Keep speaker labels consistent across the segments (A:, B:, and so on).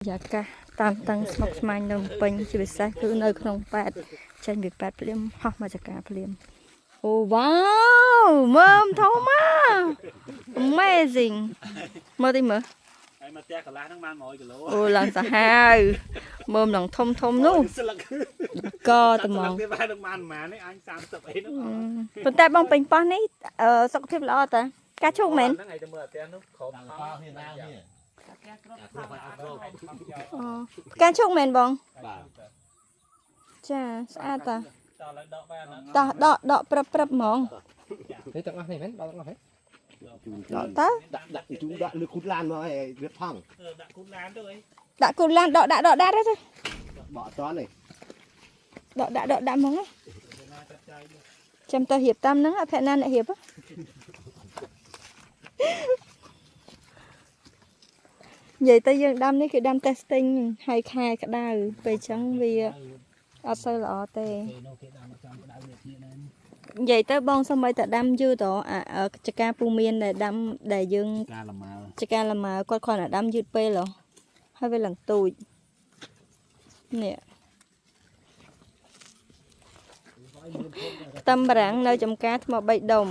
A: យ៉ាកាសតាមតឹងស្មុគស្មាញនៅភ្នំពេញជាពិសេសគឺនៅក្នុងប៉ែតចេញពីប៉ែតភ្លាមហោះមកចកាភ្លាមអូវ៉ាវមើមធំណាស់ Amazing មើលតិចមើល
B: ហើយមកផ្ទះកន្លះហ្នឹងបាន100គីឡូ
A: អូឡើងសាហាវមើមឡើងធំធំនោះ
B: ស្លឹក
A: កត្មង
B: ទៀតបាននឹងបានប្រហែលនេះអញ30អីហ្នឹង
A: ប៉ុន្តែបងពេញប៉ោះនេះអឺសុខភាពល្អតាការឈូកមែន
B: ហ្នឹងឯងទៅមើលផ្ទះនោះក្រុម
C: ដល់ប៉ោគ្នាណាគ្នាគ្រប់ហើយអត់គ្រប់
A: អូផ្កាឈូកមែនបង
C: បាទ
A: ចាស្អាតតា
B: តើឥឡូវដកបានអត់
A: តោះដកដកព្រឹបព្រឹបហ្មង
D: នេះទាំងអស់នេះមែនដល់ទាំងអស់ហ៎
A: ដកតើ
C: ដាក់ដាក់ជូរដាក់លើគូតឡានមកឲ្យវាថង
B: ដាក់គូឡានទៅអី
A: ដាក់គូឡានដកដាក់ដកដាក់ទៅ
C: បកអត់តនេះ
A: ដកដាក់ដកដាក់ហ្មងណាចាំទៅរៀបតាមហ្នឹងអភ័ក្រណាអ្នករៀបហ៎និយាយទៅយើងដាំនេះគឺដាំ testing ហើយខែក្តៅពេលអញ្ចឹងវាអត់សូវល្អទេ
B: គេនោះគេដាំចាំក្តៅវាគ្នាហ្នឹង
A: និយាយទៅបងសូម្បីតែដាំយឺតហ៎អាអាចការពូមានដែលដាំដែលយើង
B: ការលម៉ើ
A: ចការលម៉ើគាត់គ្រាន់តែដាំយឺតពេលហ៎ហើយវាឡើងទូចនេះខ្ទឹមបារាំងនៅចំការថ្ម3ដុំ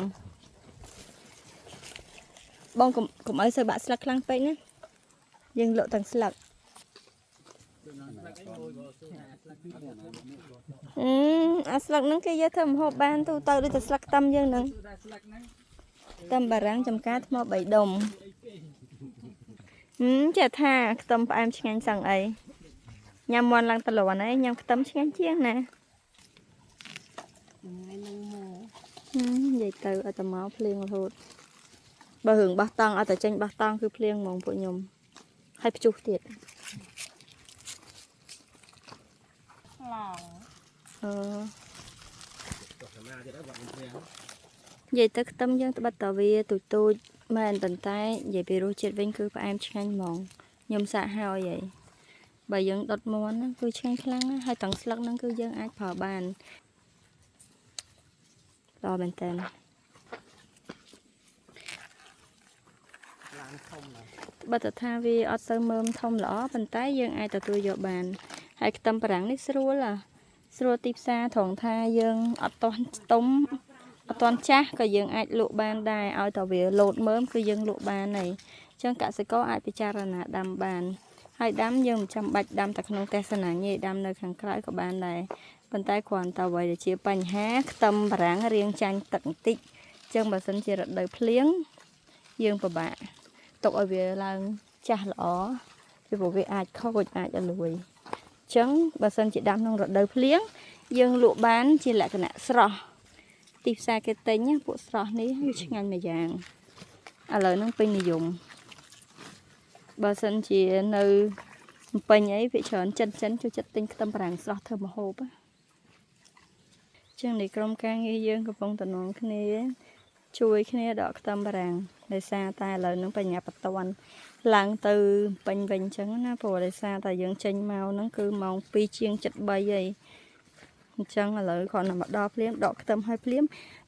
A: បងកុំកុំឲ្យសូវបាក់ស្លឹកខ្លាំងពេកណាយើងលក់ទាំងស្លឹកអឺអាស្លឹកហ្នឹងគេយកធ្វើម្ហូបបានទូទៅដូចតែស្លឹកខ្ទឹមយើងហ្នឹងខ្ទឹមបារាំងចំការថ្ម3ដុំហឹមចេះថាខ្ទឹមផ្អែមឆ្ងាញ់សឹងអីញ៉ាំមាន់ឡើងតលន់ហើយញ៉ាំខ្ទឹមឆ្ងាញ់ជាងណា
E: ថ្ងៃហ្នឹងមក
A: ហឹមនិយាយទៅឲ្យតែមកភ្លៀងរហូតបើរឿងបោះតង់ឲ្យតែចេញបោះតង់គឺភ្លៀងហ្មងពួកខ្ញុំហើយព្យុះទៀត
E: ឡង
A: អឺនិយាយទៅខ្ទឹមយើងត្បិតតាវាទូចទូចៗមែនប៉ុន្តែនិយាយពីរសជាតិវិញគឺផ្អែមឆ្ងាញ់ហ្មងខ្ញុំសាកហើយហីបើយើងដុតមាន់ហ្នឹងគឺឆ្ងាញ់ខ្លាំងណាស់ហើយទាំងស្លឹកហ្នឹងគឺយើងអាចប្រើបានល្អមែនតើ
B: ឡានធំណាស់
A: បើតើថាវាអត់សូវមើមធំល្អប៉ុន្តែយើងអាចទទួលយកបានហើយខ្ទឹមបារាំងនេះស្រួលអាស្រួលទីផ្សារត្រង់ថាយើងអត់ទាន់ខ្ទុំអត់ទាន់ចាស់ក៏យើងអាចលក់បានដែរឲ្យតែវាលោតមើមគឺយើងលក់បានហើយអញ្ចឹងកសិករអាចពិចារណាដាំបានហើយដាំយើងមិនចាំបាច់ដាំតែក្នុងផ្ទះសណាញទេដាំនៅខាងក្រៅក៏បានដែរប៉ុន្តែគ្រាន់តែអ្វីដែលជាបញ្ហាខ្ទឹមបារាំងរៀងចាញ់ទឹកបន្តិចអញ្ចឹងបើសិនជារដូវភ្លៀងយើងពិបាក ទុកឲ្យវាឡើងចាស់ល្អពីព្រោះវាអាចខូចអាចឲ្យលួយអញ្ចឹងបើសិនជាដាំក្នុងរដូវភ្លៀងយើងលក់បានជាលក្ខណៈស្រស់ទីផ្សារគេទិញណាពួកស្រស់នេះវាឆ្ងាញ់មួយយ៉ាងឥឡូវហ្នឹងពេញនិយមបើសិនជានៅភ្នំពេញអីវាច្រើនចិនចិនចូលចិត្តទិញខ្ទឹមបារាំងស្រស់ធ្វើម្ហូបណាអញ្ចឹងនៃក្រុមការងារយើងកំពុងតំណងគ្នា ជួយគ្នាដកខ្ទឹមបារាំងដោយសារតែឥឡូវហ្នឹងបញ្ញាបតន់ឡើងទៅពេញវិញអញ្ចឹងណាព្រោះដោយសារតែយើងចេញមកហ្នឹងគឺម៉ោង2ជាង73ហើយអញ្ចឹងឥឡូវគ្រាន់តែមកដល់ភ្លាមដកខ្ទឹមឲ្យភ្លាម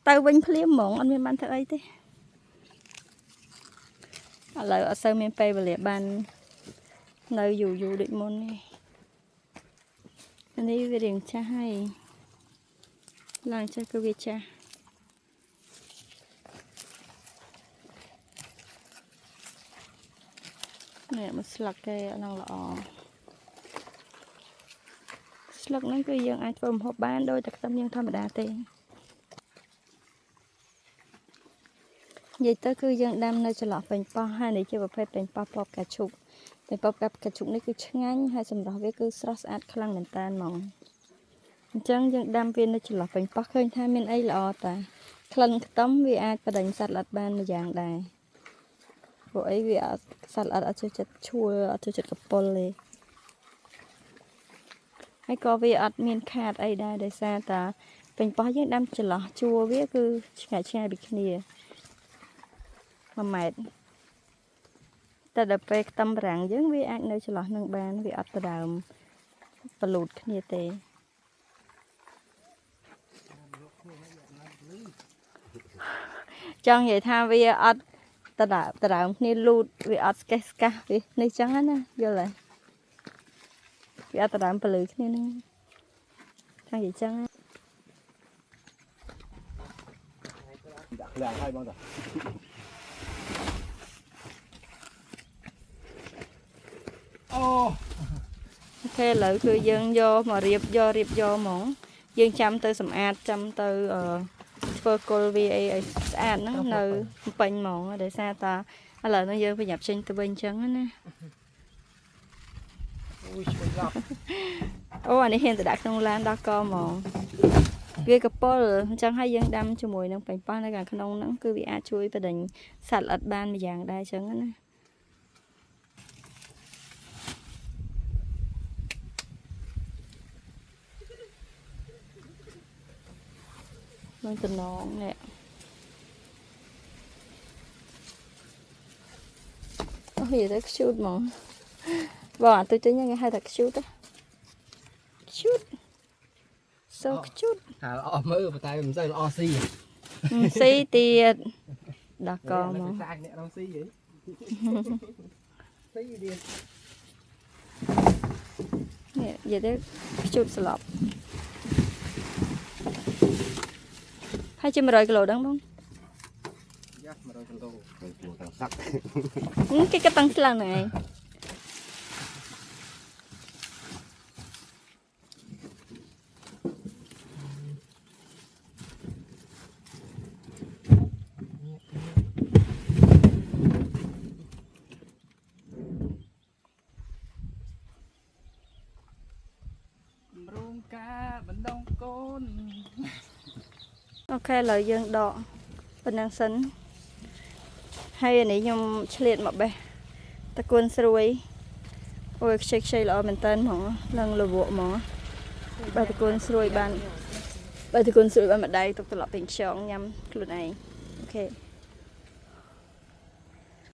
A: ទៅវិញភ្លាមហ្មងអត់មានបានធ្វើអីទេឥឡូវអត់សូវមានពេលវេលាបាននៅយូរយូរដូចមុនទេនេះវារៀងចាស់ហើយឡើងចាស់គឺវាចាស់ នេះមកស្លឹកគេអត់នឹងល្អស្លឹកហ្នឹងគឺយើងអាចធ្វើម្ហូបបានដោយតែខ្ទឹមយើងធម្មតាទេនិយាយទៅគឺយើងដាំនៅចន្លោះពេញប៉ោះហើយនេះជាប្រភេទពេញប៉ោះពណ៌ផ្កាឈូកពេញប៉ោះផ្កាឈូកនេះគឺឆ្ងាញ់ហើយសម្រស់វាគឺស្រស់ស្អាតខ្លាំងមែនតើហ្មងអញ្ចឹងយើងដាំវានៅចន្លោះពេញប៉ោះឃើញថាមានអីល្អតាក្លិនខ្ទឹមវាអាចបដិញសត្វល្អិតបានមួយយ៉ាងដែរ ព្រោះអីវាអត់សត្វល្អិតអត់ចូលចិត្តឈួលអត់ចូលចិត្តកពុលទេហើយក៏វាអត់មានខាតអីដែរដោយសារតាពេញប៉ោះយើងដាំចន្លោះជួរវាគឺឆ្ងាយឆ្ងាយពីគ្នា1ម៉ែត្រតែដល់ពេលខ្ទឹមបារាំងយើងវាអាចនៅចន្លោះនឹងបានវាអត់ដដើមបលូតគ្នាទេចង់និយាយថាវាអត់ តដើមតដើមគ្នាលូតវាអត់ស្កេះស្កាសវានេះចឹងណាយល់ហើយ វាអត់ដដើមពលឺគ្នាហ្នឹងចង់និយាយចឹងណា
C: ដាក់ឃ្លាំងហើយបងតា
D: អូ
A: OK ឥឡូវគឺយើងយកមករៀបយករៀបយកហ្មងយើងចាំទៅសម្អាតចាំទៅអឺធ្វើគល់វាអីឲ្យស្អាតហ្នឹងនៅពេញហ្មងដោយសារតាឥឡូវហ្នឹងយើងប្រញាប់ចេញទៅវិញអញ្ចឹងណា
D: អូយឆ្វេងឡប់
A: អូអានេះហ៊ានទៅដាក់ក្នុងឡានដល់កហ្មងវាកពុលអញ្ចឹងហើយយើងដាំជាមួយនឹងប៉េងប៉ោះនៅខាងក្នុងហ្នឹងគឺវាអាចជួយបដិញសត្វល្អិតបានម្យ៉ាងដែរអញ្ចឹងណានឹងតំណងនេះអូយទៅខ្ជូតហ្មងបងអាទុយទុយហ្នឹងគេហៅថាខ្ជូតហ៎ cute so cute
D: អាល្អមើលប៉ុន្តែមិនសូវល្អស៊ី
A: ស៊ីទៀតដល់កមក
D: សាកអ្នករកស៊ីហីស៊ីទៀត
A: នេះនិយាយទៅខ្ជូតស្លប់ហើយជា100គីឡូដឹងបង
D: យ៉ា100គីឡូ
C: ទៅគួរតាំងសាក់
A: ហឹមគេក៏តាំងស្លឹងហ្នឹងឯង
B: រោងការបណ្ដងកូន
A: OK ឥឡូវយើងដកប៉ុណ្ណឹងសិនហើយអានេះខ្ញុំឆ្លៀតមកបេះតកួនស្រួយអូយខ្ចីខ្ចីល្អមែនតើហ្មងឡើងលវក់ហ្មងបេះតកួនស្រួយបានបេះតកួនស្រួយបានម្ដាយទុកត្រឡប់ពេញខ្យងញ៉ាំខ្លួនឯង OK